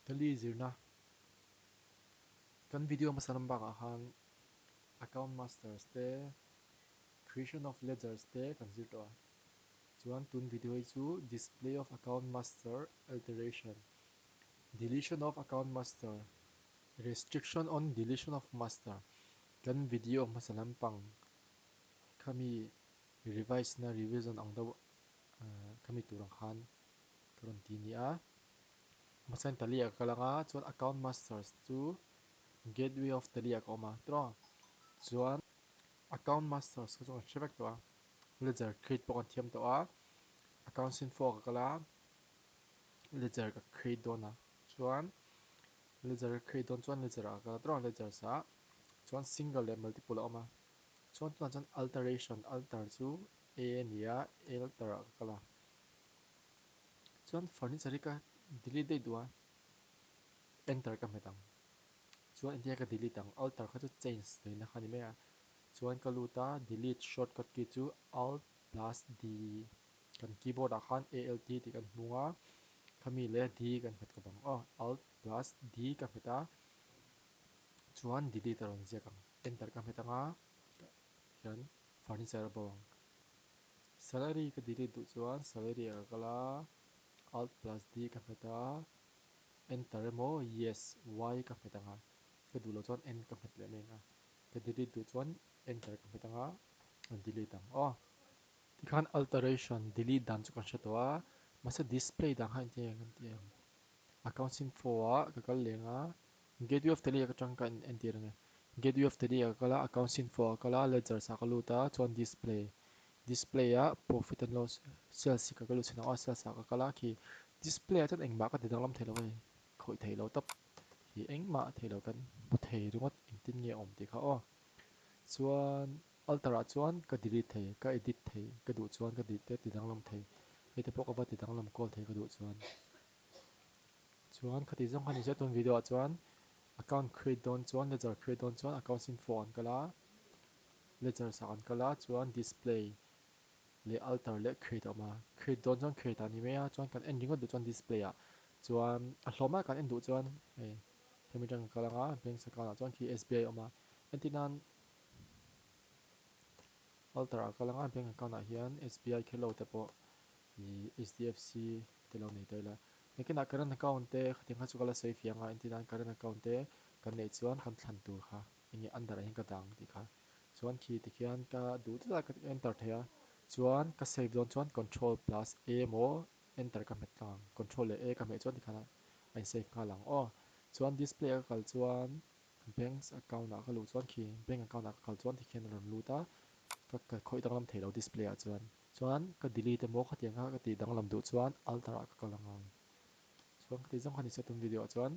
Tally zirna Kan video hmasa lam bakah khan Account Masters te, Creation of Ledgers te kan zir tawh a. Chuan tun video hi chu Display of Account Master Alteration, Deletion of Account Master, Restriction on Deletion of Master kan video hmasa lampang khami revise na revision ang deuh khami tur ang khan ka rawn ti nia. Hmasain Tally ah ka kal ang a, chuan Account Masters chu Gateway of Tally ah ka awm a, tawh a. Chuan Account Masters kha chu kan hre vek tawh a, Ledger create pawh kan thiam tawh a, Accounts Info ah ka kal a, Ledger ka create dawn a, chuan Ledger ka create dawn chuan Ledger ah ka kal a, tawh a, Ledgers ah chuan Single leh Multiple a awm a, chuan tunah chuan Alteration, Alter chu A a ni a, Alter ah ka kal a. Chuan furniture hi ka delete daih duh a, enter ka hmet ang. Chuan engtin nge ka delete ang, alter kha chu change daihna kha a ni mai a. Chuan ka lut a, delete shortcut key chu alt plus D, kan keyboard ah khan alt tih kan hmung a, khami leh D kan hmet kawp ang aw, alt plus D ka hmet a, chuan delete a rawn ziak ang, enter ka hmet ang a, hian furniture a bo ang. Salary ka delete duh chuan salary ah ka kal a, alt plus D ka hmet a, enter emaw yes, Y ka hmet ang a, ka duh loh chuan N ka hmet leh mai ang a, ka delete duh chuan enter ka hmet ang a, a delete ang aw. Tikhan alteration, delete dan chu kan hre tawh a, mahse display dan kha engtin nge kan tih ang? Accounts info ah ka kal leng a, Gateway of Tally ah ka tang ka entir ang e. Gateway of Tally ah ka kal a, Accounts Info ah ka kal a, Ledgers ah ka lut a, chuan Display, Display ah Profit and Loss, Sales hi ka ka lut chhin ang aw, Sales ah ka kal a, khi Display ah chuan engmah ka ti danglam thei lo hei, khawih thei lo tawp hi engmah thei lo kan hmu thei ringawt engtin nge a awm tih kha aw. Chuan Alter ah chuan ka delete thei, ka edit thei, ka duh chuan ka ti danglam thei, hei te pawh ka va ti danglam call thei ka duh chuan. Chuan khati zawng kha ni se tun video ah chuan account create dawn chuan ledger create dawn chuan accounts info an kal a, ledger sak an kal a chuan display leh alter leh create a awm a, create dawn chuan create ah a ni mai a chuan kan en ringawt duh chuan display ah chuan a hlawm a kan en duh chuan hei hemi atang ka kal ang a banks account ah chuan khi SBI a awm a entir nan alter ah ka kal ang a bank account ah hian SBI khello te pawh ih HDFC te lo nei ta ila. Nakinah current account te khatiang kha chu ka la sawi fiah anga entir nan current account te kan neih chuan kan thlan tur kha enge under ah hian ka dang tih kha chuan khi tikhian ka duh tlat a ka enter thei a chuan ka save dawn chuan control plus A emaw enter ka hmet tlang ang control leh A ka hmeh chuan tikhan a in save nghal ang aw chuan display a ka kal chuan banks account ah ka luh chuan khi bank account ah ka kal chuan tikhian a rawn lut a ka khawih danglam thei lo display ah chuan. Chuan ka delete emaw khatiang kha ka tih danglam duh chuan alter ah ka kal angai. Chuan ka tih zawng kha ni se tun video ah chuan.